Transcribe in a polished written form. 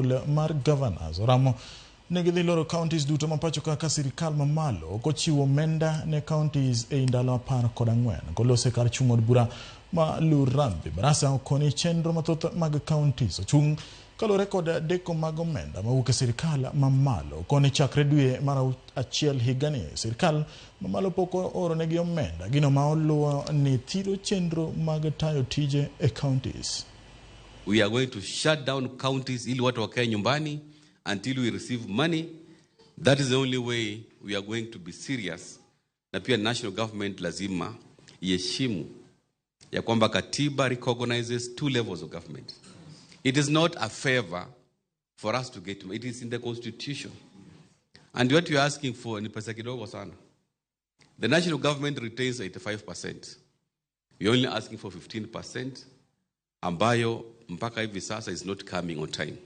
Duol mar Governors oramo ni gidhi loro counties duto ma pacho ka ka sirikal mamalo ok ochiwo omenda ne counties ei ndalo 14. Kolose kar chung' od bura ma Lurambi, Barasa okoni chenro mathoth mag counties ochung' kaluwore kod deko mag omenda mawuok e sirikal mamalo. Okoni chakre dwe mar achiel higani, sirikal mamalo pok ooronegi omenda, gino ma oluwo ni thiro chenro mag tayo tije e counties. We are going to shut down counties ili watu wakae nyumbani until we receive money. That is the only way we are going to be serious. Na pia national government lazima iheshimu ya kwamba katiba recognizes two levels of government. It is not a favor for us to get, it is in the constitution. And what we are asking for ni pesa kidogo sana. The national government retains 85%. We are only asking for 15% ambayo mpaka hivi sasa is not coming on time.